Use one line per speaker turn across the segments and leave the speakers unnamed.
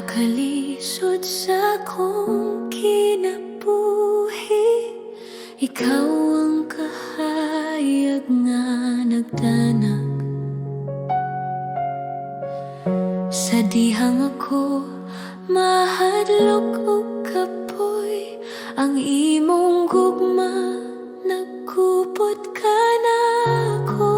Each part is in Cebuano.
Sa kalisod sa akong kinabuhi, ikaw ang kahayag nga nagdanag. Sa dihang ako mahadlok og kapoy, ang imong gugma nagkupot kanako.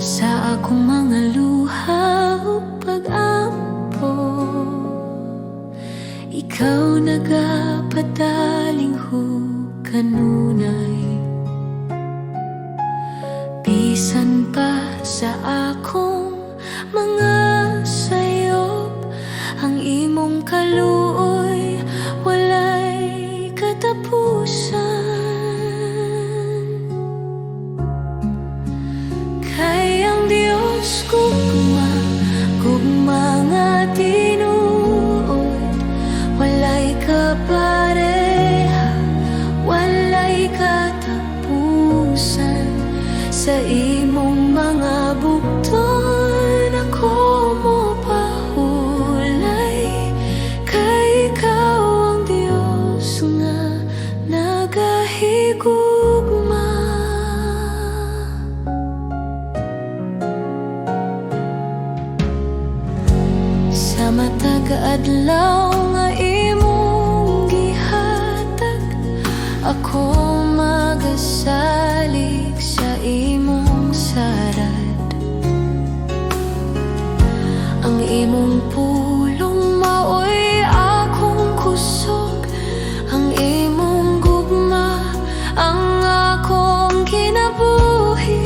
Sa akong mga luha ug pag-ampo, ikaw nagapadalinghog kanunay. Bisan pa sa akong mga sayop, ang imong kaluoy walay katapusan. Kay ang Diyos gugma, gugma nga tinuod. Walay kapareha, walay katapusan. Sa imong mga bukton ako mopahulay, kay ikaw ang Diyos nga nagahigugma. Sa matag adlaw nga imong gihatag, ako magasalig sa imong sarad. Ang imong pulong maoy akong kusog, ang imong gugma ang akong kinabuhi.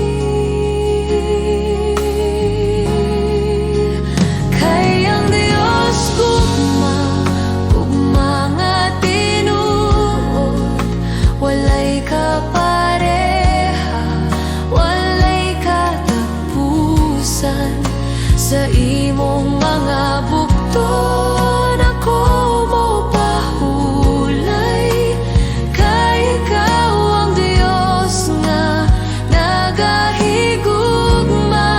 Kay ang Diyos gugma, gugma nga tinuod. Walay kapareha, walay katapusan. Sa imong mga bukton ako mopahulay, kay ikaw ang Diyos nga nagahigugma.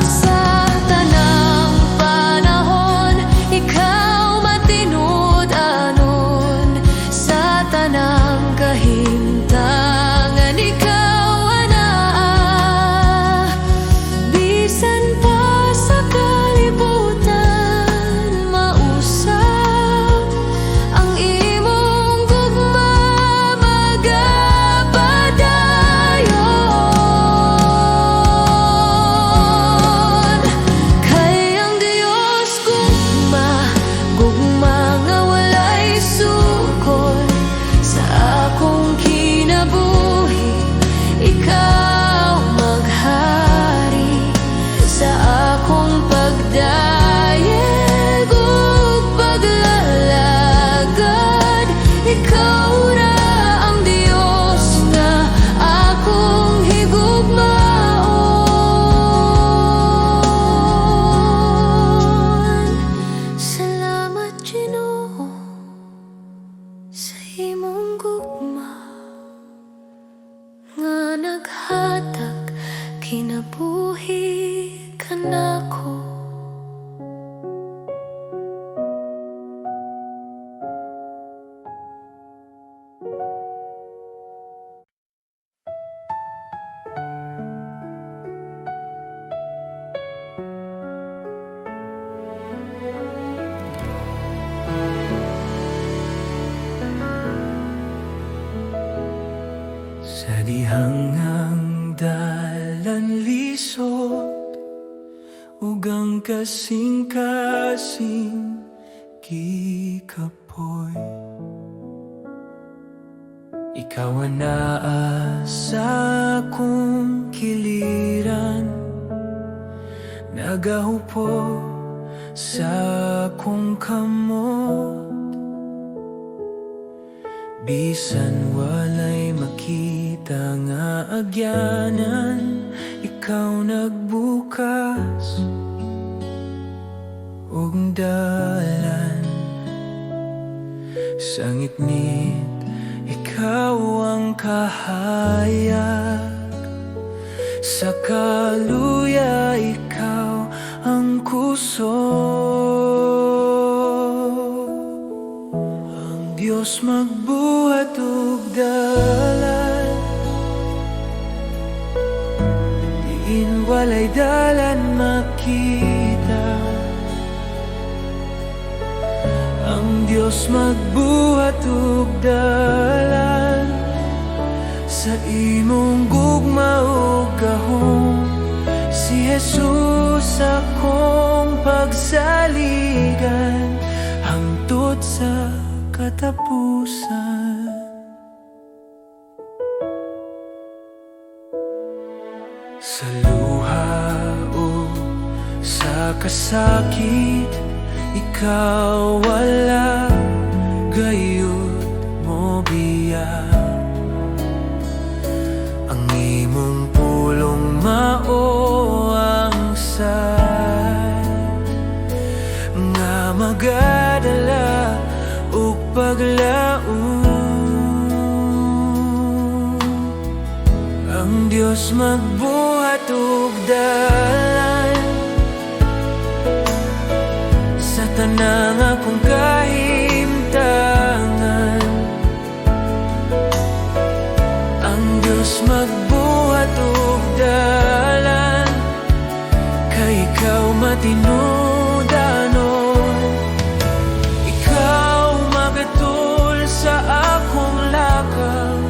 Sa tanang panahon, ikaw matinud-anon. Sa tanang kahimtangan, ikaw anaa. Bisan pa sa kalibutan mausap, ang imong gugma magapadayon. Kay ang Diyos gugma, gugma nga walay sukol. Sa akong kinabuhi, ikaw maghari. Sa akong pagdayeg ug paglalagad, ikaw ra ang Diyos nga akong higugmaon. Salamat, Ginoo, sa imong gugma nga naghatag kinabuhi kanako.
Sa dihang ang dalan lisod ug ang kasing-kasing gikapoy, ikaw ang naa sa akong kiliran, nagahupo sa akong kamot. Bisan walay makita nga agyanan, ikaw nagbukas og dalan. Sa ngitngit, ikaw ang kahayag. Sa kaluya, ikaw ang kusog. Ang Diyos magbuhat og dalan diin walay dalan makita. Ang Diyos magbuhat og dalan. Sa imong gugma ug gahom, si Jesus akong pagsaligan hangtod sa katapusan. Sa luha o sa kasakit, ikaw wala gayud mo biya. Ang imong pulong mao ang sal nga magadala og paglaom. Ang Diyos magbuhat og dalan sa tanang akong kahimtangan. Ang Diyos magbuhat og dalan, kay ikaw matinud-anon. Ikaw magatul sa akong lakaw.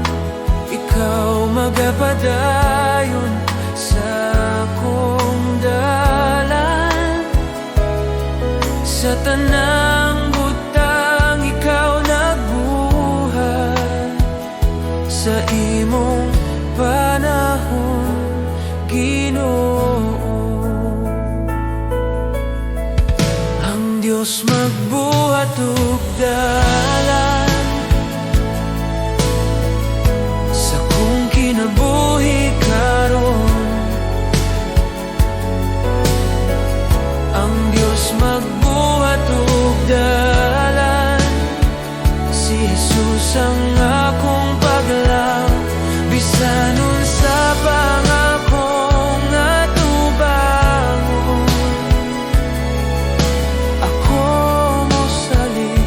Ikaw magapadayon sa akong dalan. Sa tanang butang, ikaw nagbuhat sa imong panahon, Ginoo. Ang Diyos magbuhat og dalan sa kong kinabuhi karon. Ang Diyos magbuhat og dalan. Si Jesus ang akong paglaom. Bisan unsa pang akong atubangon, ako mosalig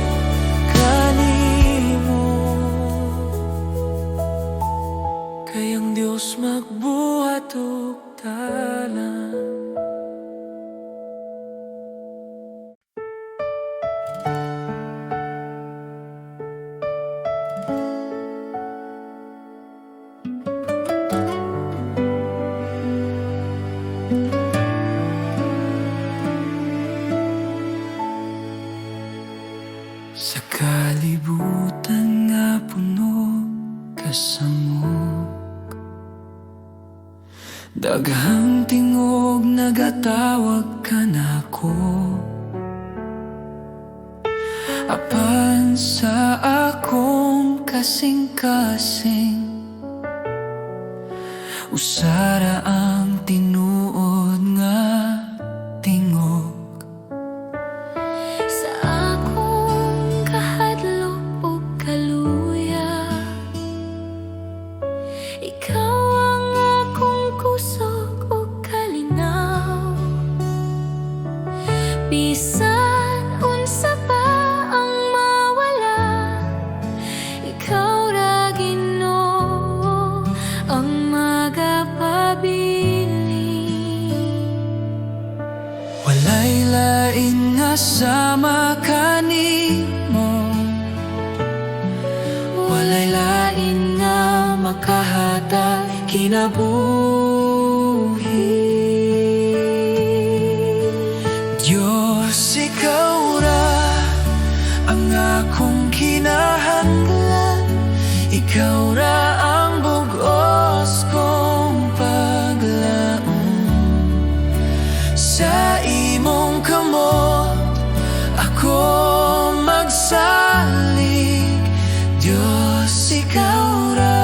kanimo, kay ang Diyos magbuhat og dalan. Sa kalibutan nga puno kasamok, daghang tingog nagatawag kanako. Apan sa akong kasing-kasing, usa ra ang tinuod nga tingog.
Sa akong kahadlok ug kaluya, ikaw ang akong kusog ug kalinaw. Bisan unsa pa ang mawala, ikaw ra, Ginoo, ang magapabilin.
Walay lain nga sama kanimo. Walay lain nga makahatag kinabuhi. Diyos, ikaw ra ang akong kinahanglan. Ikaw ra ang bug-os kong paglaom. Sa imong kamot ako magsalig. Diyos, ikaw ra.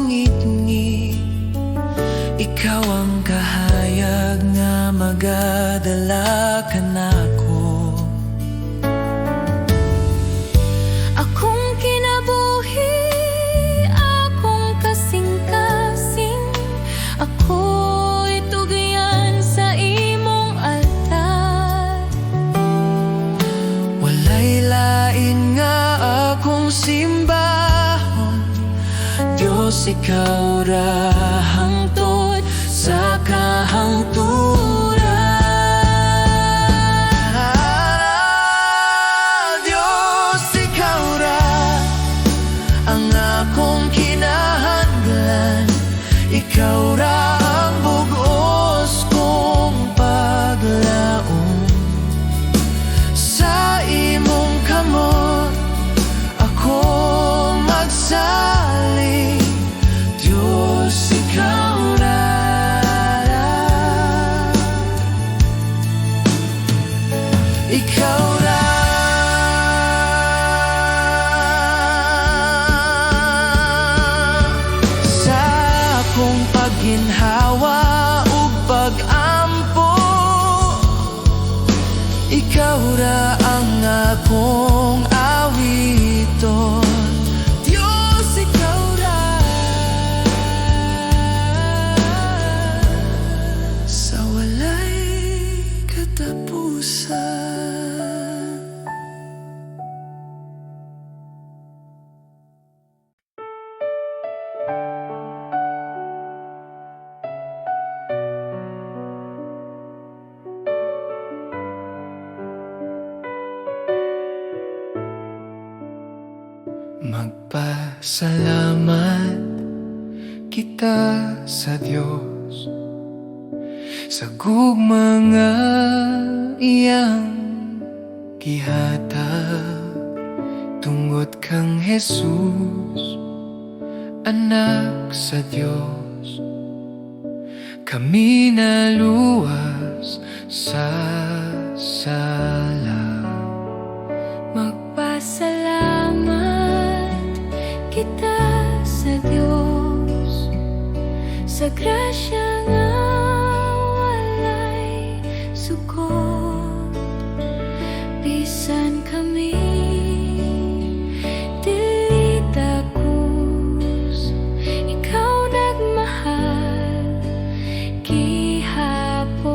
ngitngit. Ikaw ang kahayag nga magadala kanako.
Akong kinabuhi, akong kasing-kasing, ako'y tugyan sa imong altar.
Walay lain nga akong simbahon. Diyos, ikaw ra hangtod sa kahangturan. Diyos, ikaw ra ang akong kinahanglan. Ikaw ra ang bugos kong paglaom. Sa imong kamot ako magsalig. Diyos, ikaw ra. Ikaw ra. Sa akong pagginhawa ug pag-ampo, ikaw ra ang akong awiton. Diyos, ikaw ra sa walay katapusan.
Magpasalamat kita sa Dios sa gugma nga iyang gihatag tungod kang Jesus, anak sa Dios, kami naluwas sa sala.
Magpasalamat kita sa Diyos sa grasya nga walay sukot. Bisan kami dili takos, ikaw nagmahal gihapon.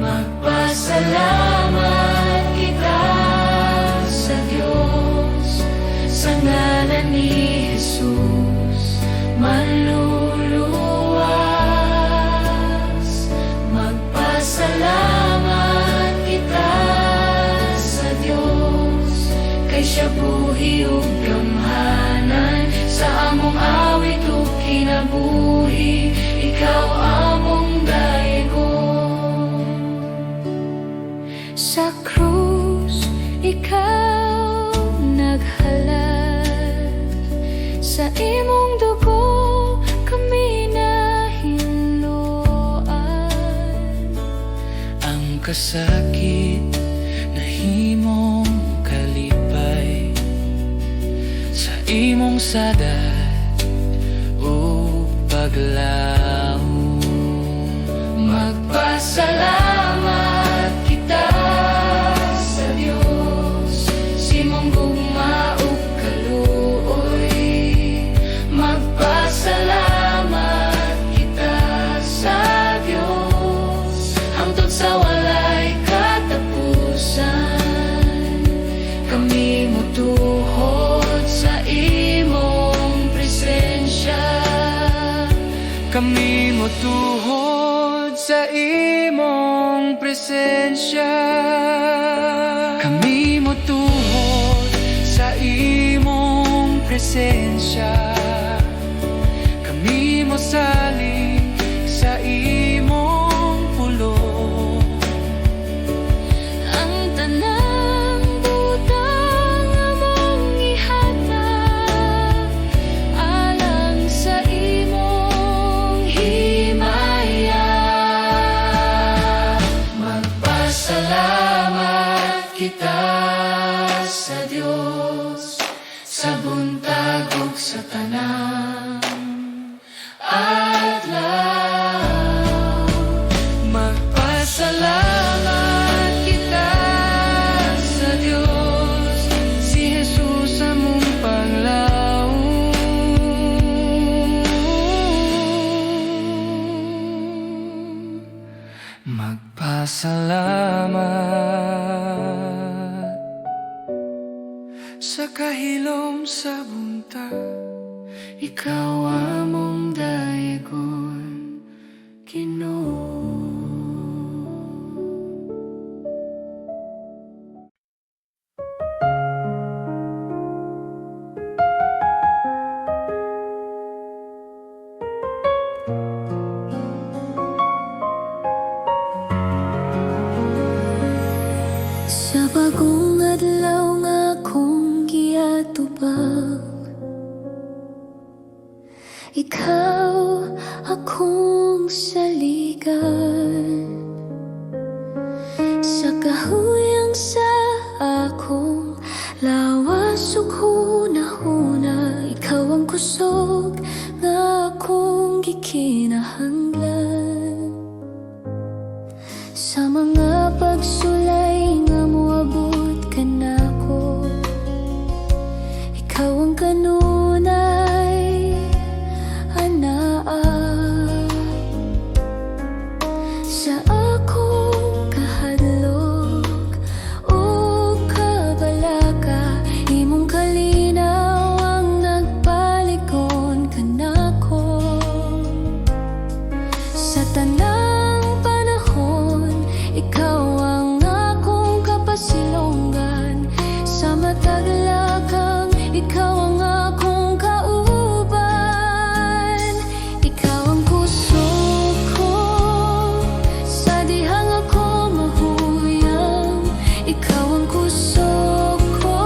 Magpasalamat kita sa Diyos sa ngalan ni Jesus manluluwas. Magpasalamat kita sa Diyos kay siya buhi ug gamhanan. Sa among awit ug kinabuhi, ikaw among daygon. Sa krus, ikaw naghalad. Sa imong dugo, kami nahinloan.
Ang kasakit nahimong kalipay sa imong sadad ug paglaom.
Magpasalamat kita sa Diyos sa imong gugma ug kaluoy. Magpasalamat kita sa Diyos hangtod sa walay katapusan. Kami mutuhod sa imong presensya.
Kami motuhod sa imong presensya. Kami motuhod sa imong presensya. Kami mosalig sa imong pulong.
Ang tanang butang among ihatag alang sa imong himaya. Magpasalamat kita sa Dios sa buntag ug sa tanang
Tanang adlaw. Magpasalamat kita sa Dios, si Jesus among panglaom. Magpasalamat sa kahilom sa buntag, ikaw among daygon, Ginoo.
Sa bagong adlaw nga akong giatubang, ikaw akong saligan. Sa kahuyang sa akong lawas ug hunahuna, ikaw ang kusog nga akong gikinahanglan. Sa mga pagsulay nga moabot kanako, ikaw ang kanunay anaa. Sa akong kahadlok ug kabalaka, imong kalinaw ang nagpalig-on kanako. Sa tanang panahon, ikaw ang akong kapasilongan. Sa matag lakang, ikaw ang akong kauban. Ikaw ang kusog ko sa dihang ako mahuyang. Ikaw ang kusog ko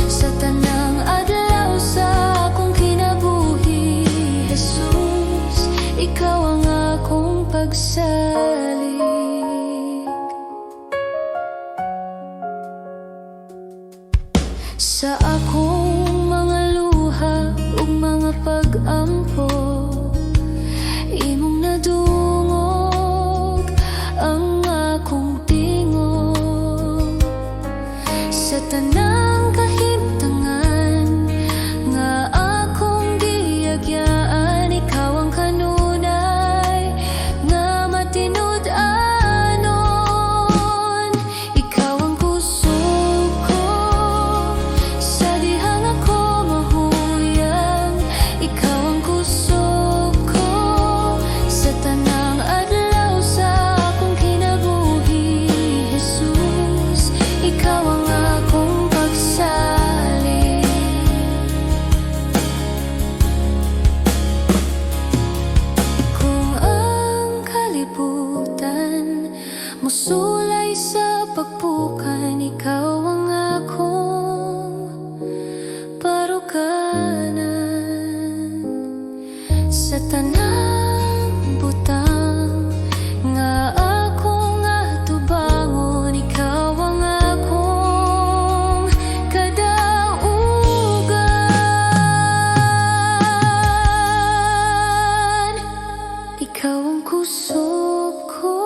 sa tanang adlaw sa akong kinabuhi. Jesus, ikaw ang akong pagsalig. Sa akong mga luha ug mga pag-ampo, imong nadungog ang akong tingog. Sa tanang kahimtangan nga akong giagyaan, ikaw ang kanunay nga matinud-anon. Ikaw ang kusog ko sa dihang ako mahuyang. Ikaw ang kusog ko sa tanang adlaw sa akong kinabuhi. Jesus, ikaw ang akong pagsalig. Kung ang kalibutan musulay sa pagpukan, ikaw ang akong baruganan. Sa tanang butang nga akong atubangon, ikaw ang akong kadaugan. Ikaw ang kusog ko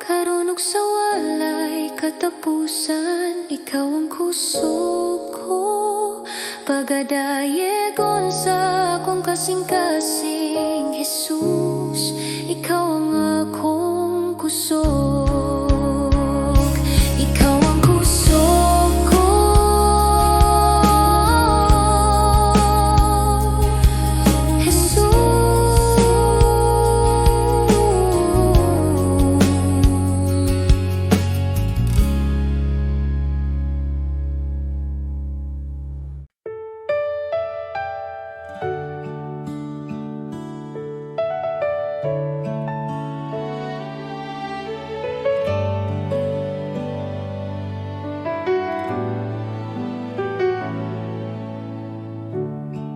karon ug sa walay katapusan. Ikaw ang kusog ko pagadayegon sa akong kasing-kasing. Jesus, ikaw ang akong kusog. Ikaw ang kusog ko, Jesus.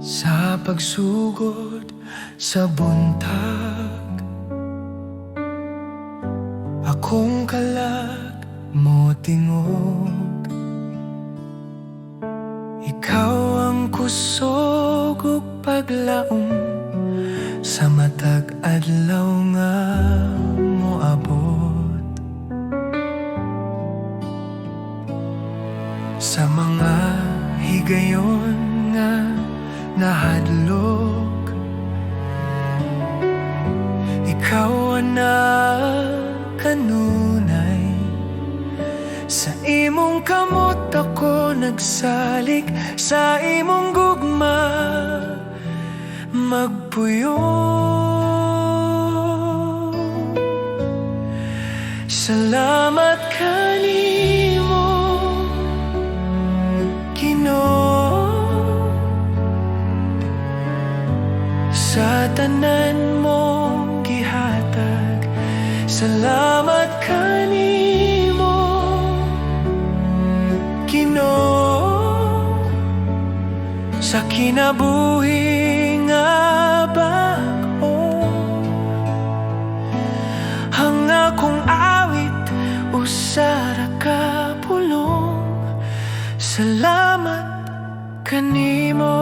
Sa pagsugod sa buntag, akong kalag mo tingog. Ikaw ang kusog. Kusog ug paglaom sa matag adlaw nga moabot. Sa mga higayon nga nahadlok, ikaw ang kanunay. Sa imong kamot ako nagsalig, sa imong gugma magpuyo. Salamat kanimo, Ginoo, sa tanan mong gihatag. Salamat kanimo, Ginoo, sa kinabuhi nga bag-o. Ang akong awit usa ra ka pulong: salamat kanimo.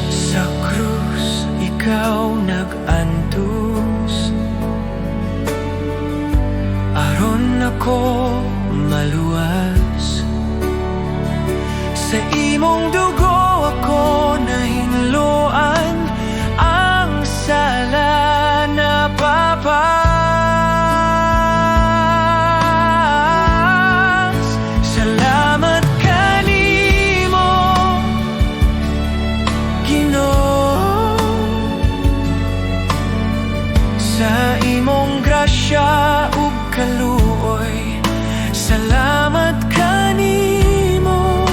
Sa krus ikaw nag-antos aron ako maluwas. Sa imong dugo ako nahinloan, ang sala napapas. Salamat kanimo, Ginoo, sa imong grasya ug kaluoy. Salamat kanimo,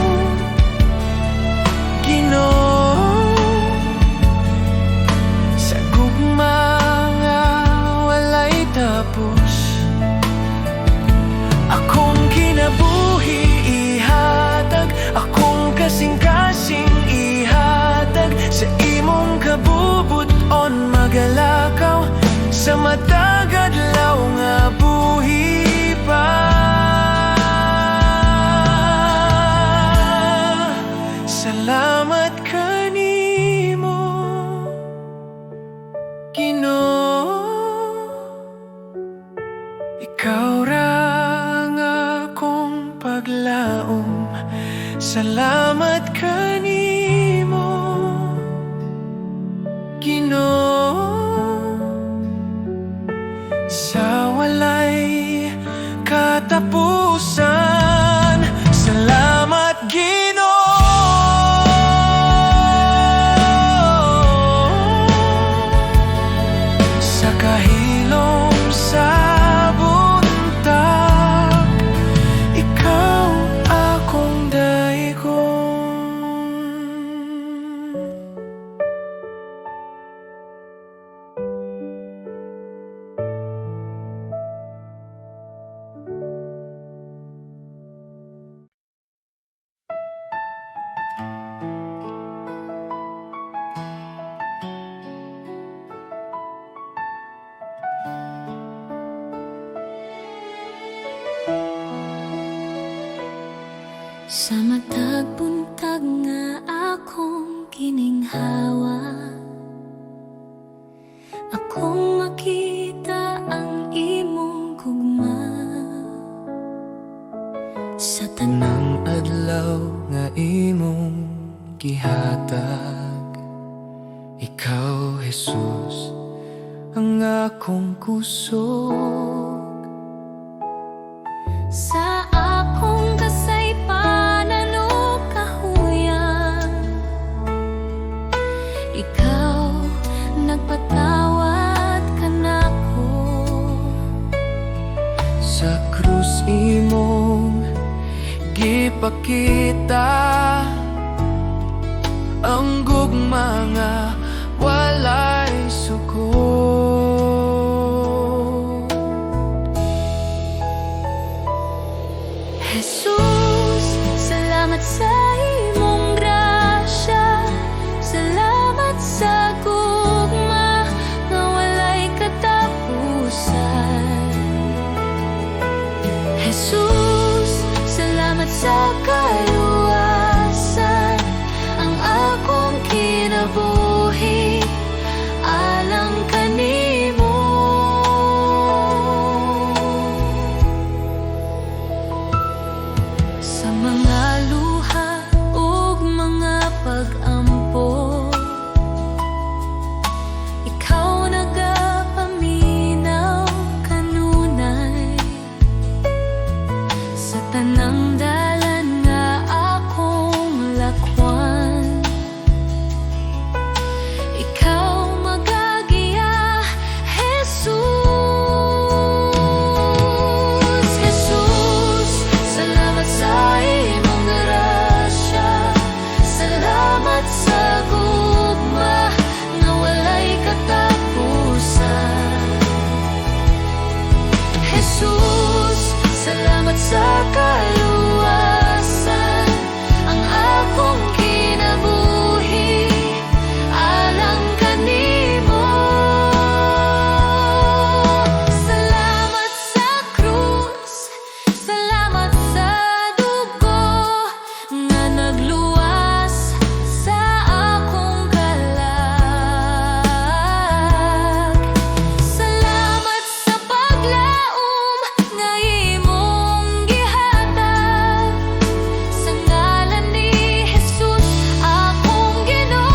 Ginoo, sa gugma nga walay tapos. Akong kinabuhi ihatag, akong kasing-kasing ihatag. Sa imong kabubut-on magalakaw, sa matag adlaw nga buhi pa. Salamat kanimo, Ginoo. Ikaw ra ang akong paglaom. Salamat kanimo, Ginoo, sa walay katapusan. Salamat, Ginoo, sa kahilom sa buntag, ikaw akong daygon.
Sa matag buntag nga akong gininhawa, akong makita ang imong gugma sa
Tanang adlaw nga imong gihatag, ikaw, Jesus, ang akong kusog.
Sa akong kasaypanan ug kahuyan, ikaw nagpatawad kanako.
Sa krus imong gipakita ang gugma nga walay sukod.
Jesus, salamat sa imong grasya. Salamat sa gugma nga walay katapusan. Jesus, kaluwasan. Ang akong kinabuhi alang kanimo. Sa mga luha ug mga pag-ampo, ikaw nagapaminaw kanunay. Sa tanang dalan nga akong lakwan, ikaw magagiya, Jesus. Jesus, salamat sa imong grasya. Salamat sa gugma nga walay katapusan. Jesus, salamat sa kaluwasan. Ang akong kinabuhi alang kanimo. Salamat sa krus, salamat sa dugo nga nagluwas sa akong kalag. Salamat sa paglaom nga imong gihatag. Sa ngalan ni Jesus, akong Ginoo.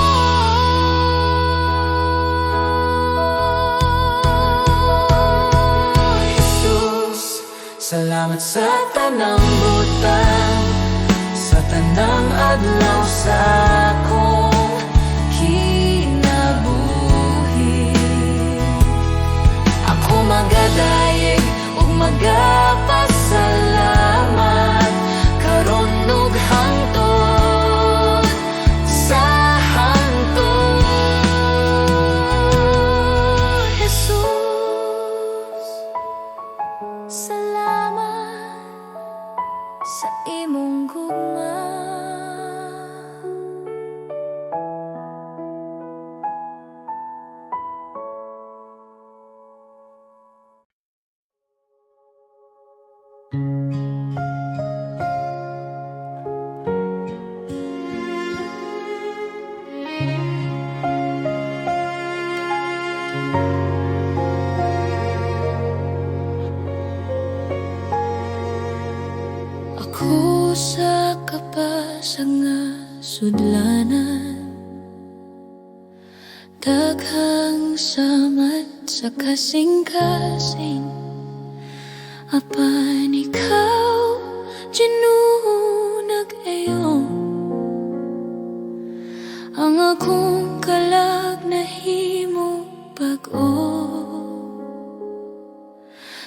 Jesus, salamat sa tanang butang, sa tanang adlaw sa akong kinabuhi. Ako magadayeg ug magapasalamat karon ug hangtod sa hangtod.
Jesus, salamat sa imong gugma. Ako sa kapasag nga sudlanan, daghang samad sa kasing-kasing, apan ikaw, Ginoo, nag-ayo. Ang akong kalag nahimo bag-o.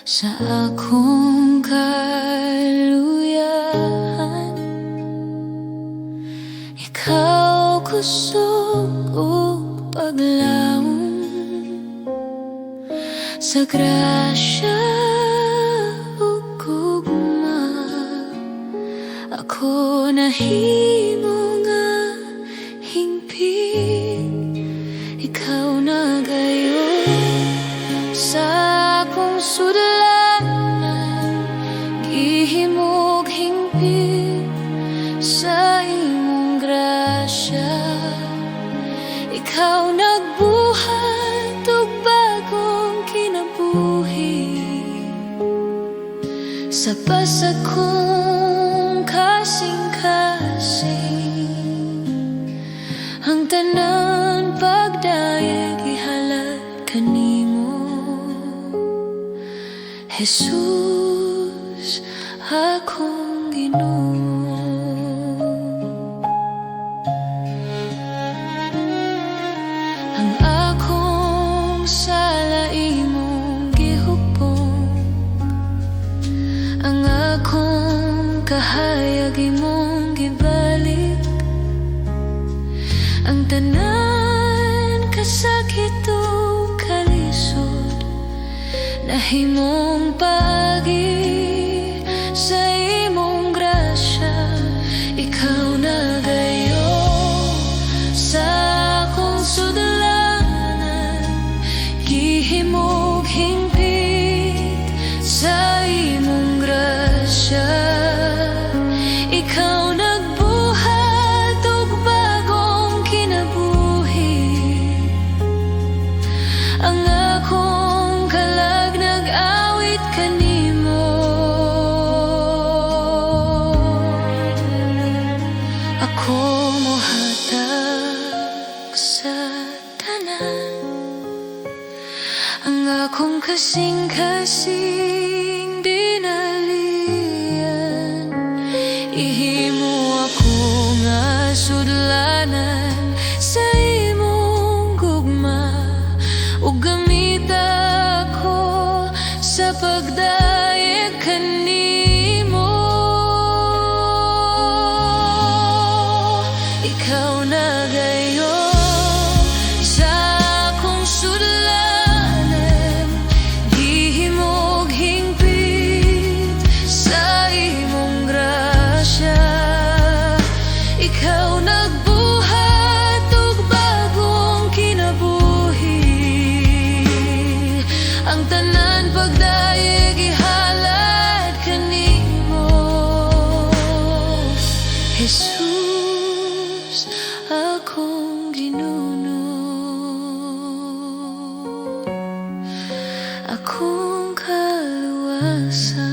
Sa akong kaluyahan, ikaw kusog ug paglaom. Sa grasya ug gugma, ako nahimo nga hingpit. Ikaw nagayo sa akong sudlanan, gihimog hingpit sa imong grasya. Ikaw nagbuhat og bagong kinabuhi sa pasag kong kasing-kasing. Ang tanan pagdayeg ihalad kanimo, Jesus, akong Ginoo. Ang akong sala imong gihupong, ang akong kahayag imong gibalik. Ang tanan kasakit ug kalisod nahimong paagi sa imong grasya. Ikaw nagayo sa akong sudlanan, gihimog hingpit sa imong grasya. Ikaw Ihimo ako nga sudlanan sa imong gugma ug gamita ako sa pagdayeg kanimo. Ikaw nagayon sa akong sudlanan, gihimog hingpit sa imong grasya. Ikaw nagbuhat og bagong kinabuhi. Ang tanan pagdayeg ihalad kanimo, Jesus, akong Ginoo, akong kaluwasan.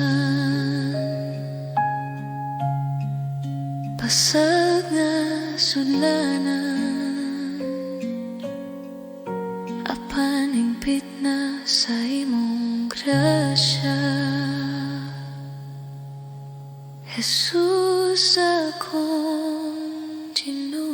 Pasag nga sudlanan, apan hingpit na sa imong grasya, Jesus, akong Ginoo.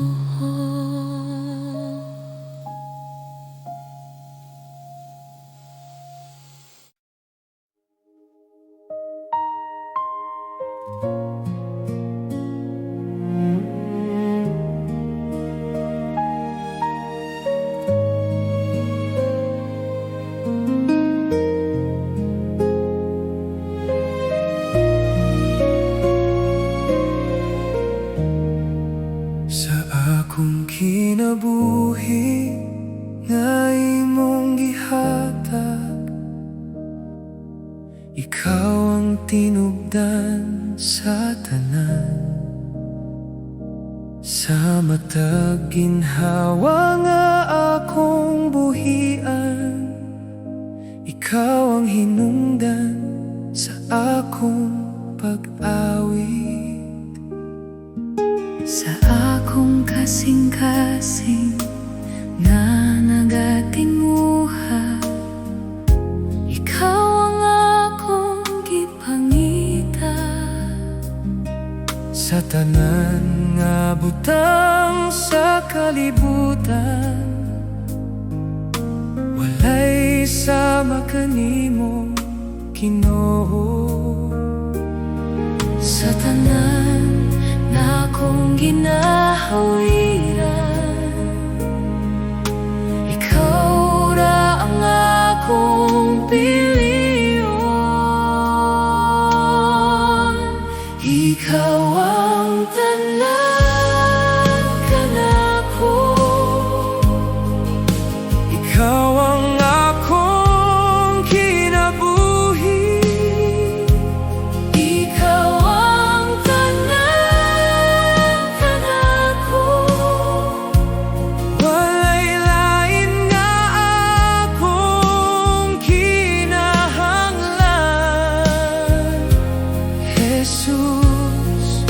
Sa akong kinabuhi nga imong gihatag, ikaw ang tinubdan sa tanan. Sa matag ginhawa nga akong buhian, ikaw ang hinungdan sa akong pag-awit.
Sa akong kasing-kasing nga nagatinguha, ikaw ang akong gipangita.
Sa tanan nga butang sa kalibutan, walay sama kanimo, Ginoo.
Sa tanan na akong ginahawiran, ikaw ra ang akong pilion. Ikaw ang tanan kanako.
Ikaw ang akong kinabuhi.
Ikaw ang tanan kanako.
Walay lain nga akong kinahanglan, Jesus.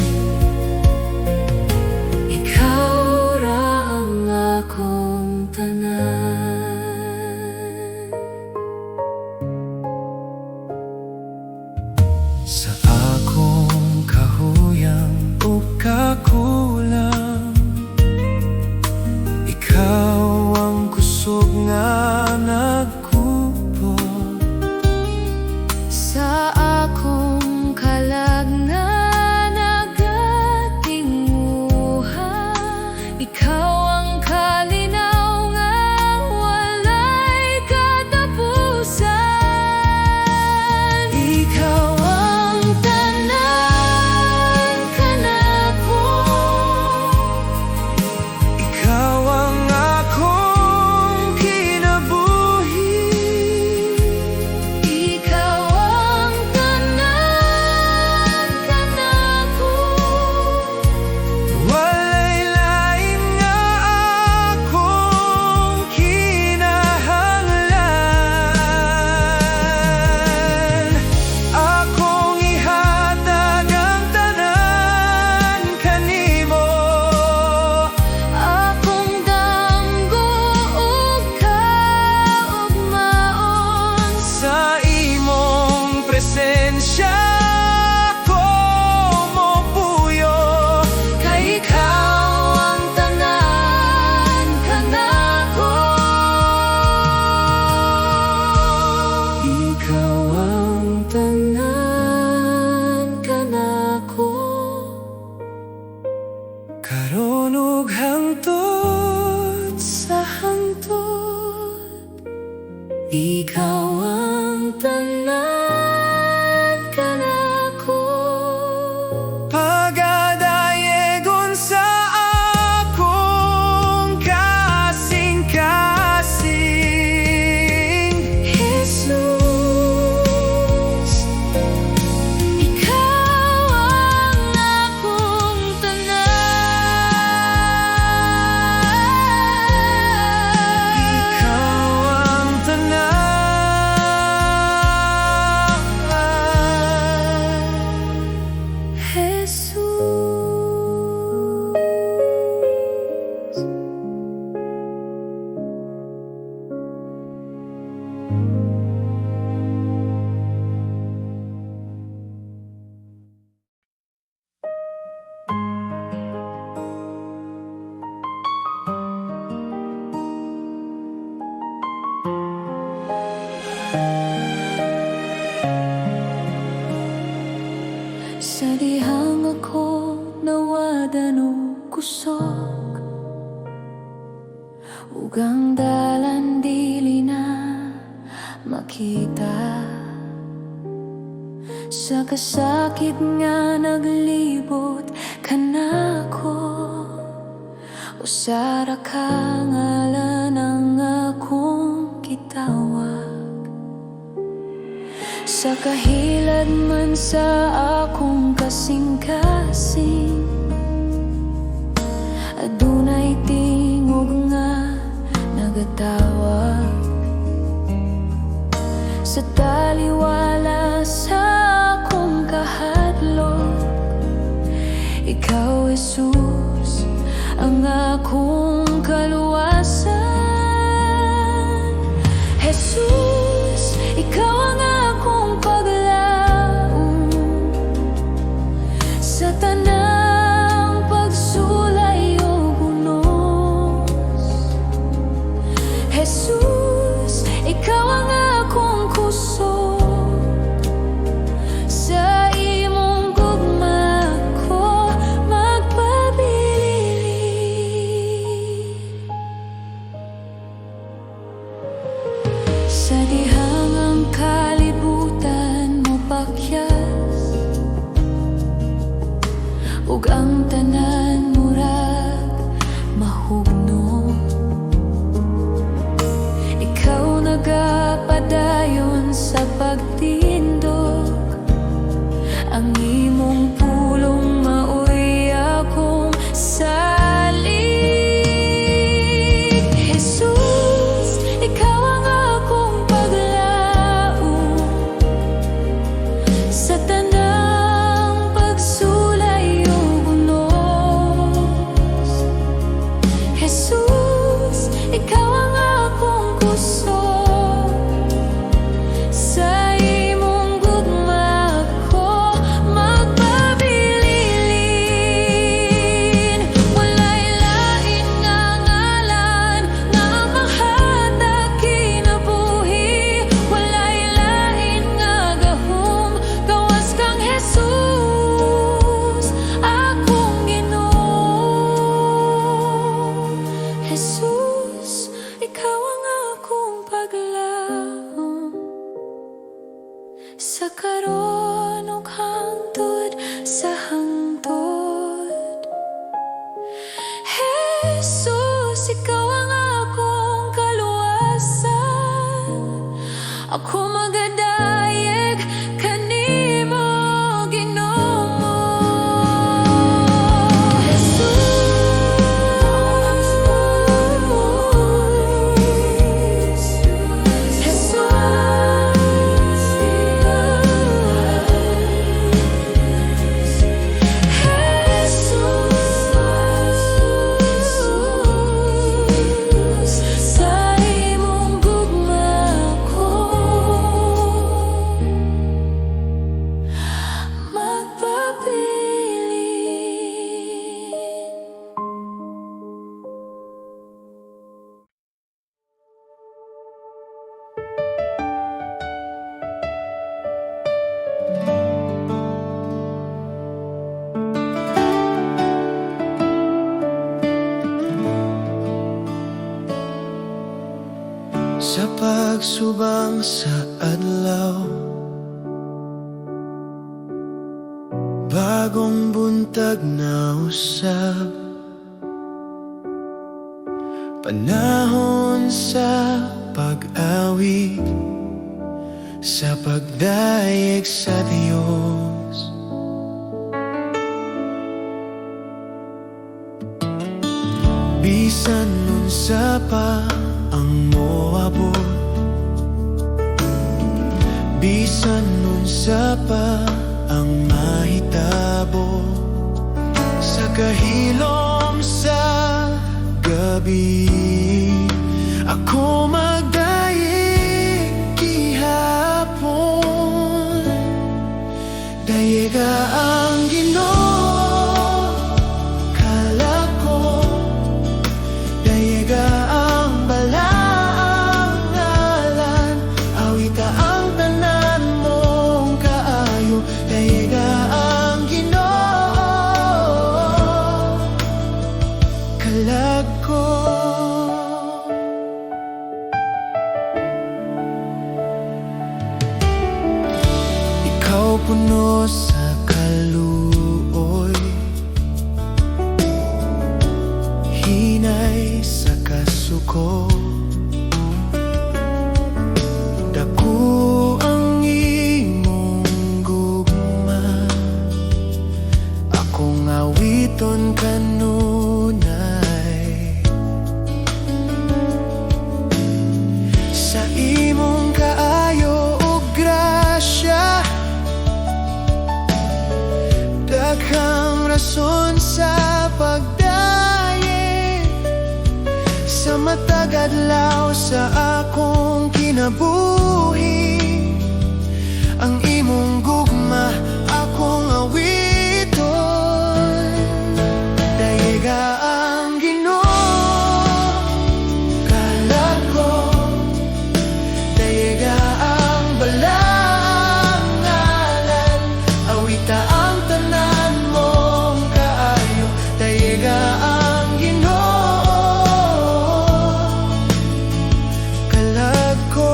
kusog ug ang dalan dili na makita, sa kasakit nga naglibot kanako, usa ra ka ngalan ang akong gitawag. Sa kahilad man sa akong kasing-kasing, adunay tingog nga nagatawag. Sa taliwala sa akong kahadlok, ikaw, Jesus, ang akong kaluwasan. Jesus, ikaw ang akong paglaom sa tanang pagsulay ug unos. Jesus, ikaw ang akong kusog. Sa imong gugma ko magpabilin. Sa dihang ang kalibutan mopakyas ug ang tanan murag mahugno, ikaw nagapadayon sa pagtindog. Ang imong pulong maoy akong salig. Jesus, ikaw ang akong paglaom sa tanang pagsulay ug unos. Jesus, ikaw ang akong kusog. Sa imong gugma ko magpabilin. Walay lain nga ngalan nga mahatag kinabuhi. Walay lain nga gahom gawas kang Jesus, akong Ginoo. Jesus, ikaw ang akong paglaom sa karon ug hangtod sa hangtod. Jesus, ikaw ang akong kaluwasan. Ako magadayeg kanimo, Ginoo. Jesus, Jesus, Jesus, sa imong gugma ko magpabilin.
Sa pagsubang sa adlaw, bagong buntag na usab, panahon sa pag-awit, sa pagdayeg sa Diyos. Bisan unsa pa ang moabot, bisan unsa pa ang mahitabo, sa kahilom sa gabi, ako magdayeg gihapon. Dayega ang Ginoo, kalako. Dayega ang balaang ngalan. Awita ang tanan mong kaayo. Dayega ang Ginoo. Awiton kanunay. Sa imong kaayo ug grasya, daghang rason sa pagdayeg. Sa matag adlaw sa akong kinabuhi, ang imong gugma akong awiton. Dayega ang Ginoo, kalag ko. Dayega ang balaang ngalan. Awita ang tanan mong kaayo. Dayega ang Ginoo, kalag ko.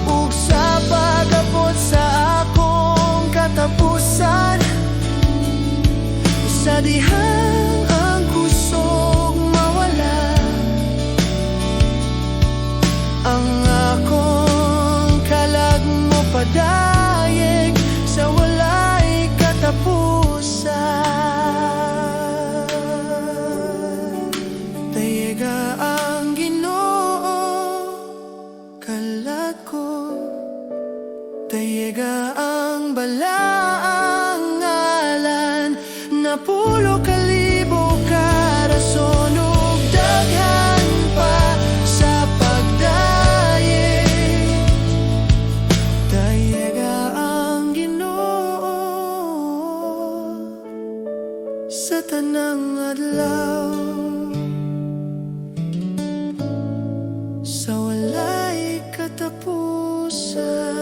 Ug sa pag-abot sa akong katapusan, sa dihang ang kusog mawala, ang akong kalag mopadayeg sa walay katapusan. Dayega ang Ginoo, kalag ko. Dayega ang balaang ngalan. Napulo kalibo ka rason ug daghan pa sa pagdayeg. Dayega ang Ginoo sa tanang adlaw, sa walay katapusan.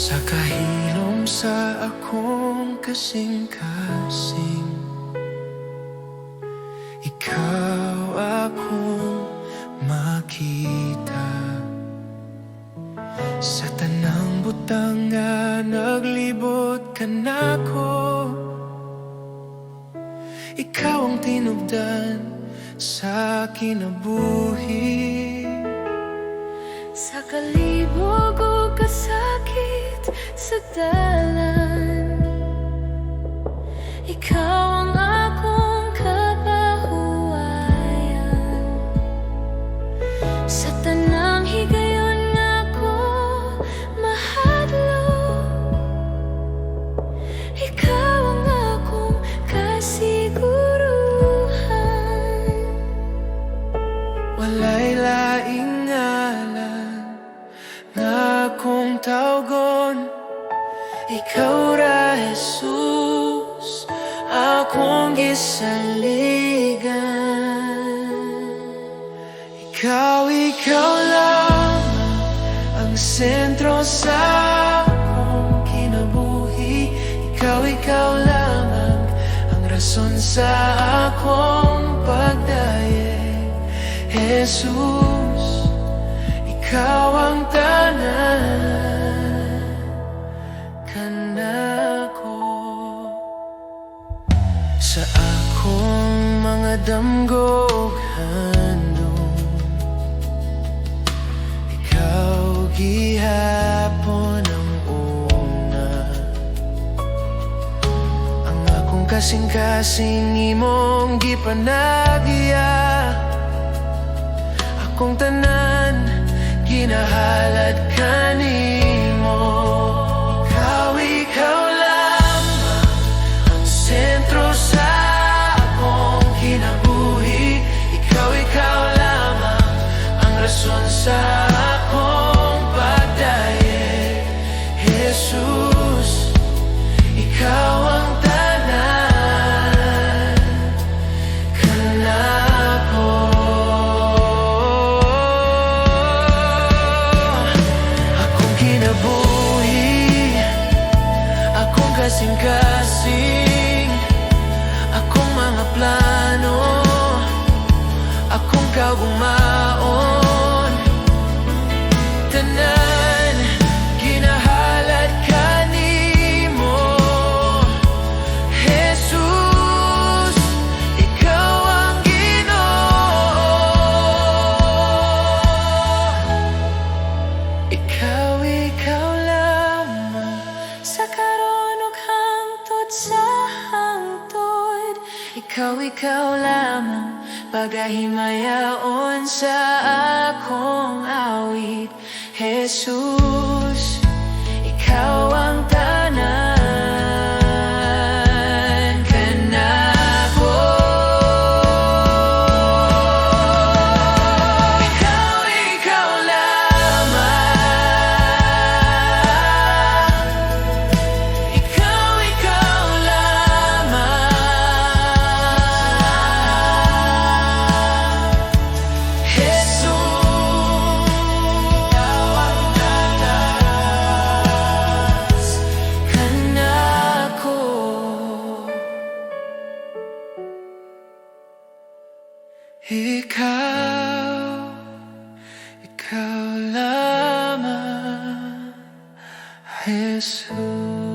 Sa kahilom sa akong kasing-kasing, ikaw akong makita. Sa tanang butang nga naglibot kanako, ikaw ang tinubdan sa kinabuhi.
Sa kalibog o kasakit sa dalan, ikaw ang akong kapahuwayan. Sa tanang higayon nga ko mahadlok, ikaw ang akong kasiguruhan.
Walay laing ngalan nga akong tawgon. Ikaw ra, Jesus, akong gisaligan. Ikaw, ikaw lamang ang sentro sa akong kinabuhi. Ikaw, ikaw lamang ang rason sa akong pagdayeg. Jesus, ikaw ang tanan kanako. Sa akong mga damgo ug handom, ikaw gihapon ang una. Ang akong kasing-kasing imong gipanagya. Akong tanan ginahalad kanimo. Ikaw, ikaw lamang ang sentro sa akong kinabuhi. Ikaw, ikaw lamang ang rason sa akong pagdayeg. Jesus, ikaw ang tanan kanako. Akong Kinabuhi, akong kasing-kasing, akong mga plano, akong kaugmaon, tanan ginahalad kanimo. Jesus, ikaw ang Ginoo. Ikaw, ikaw lamang.
Sa karon ug hangtod sa hangtod.
Ikaw, ikaw lamang. Pagahimayaon sa akong awit. Jesus, ikaw ang tanan kanako. Ikaw, ikaw lamang. Ikaw, ikaw lamang. Jesus, ikaw ang taas kanako.
Ikaw, ikaw lamang, Jesus.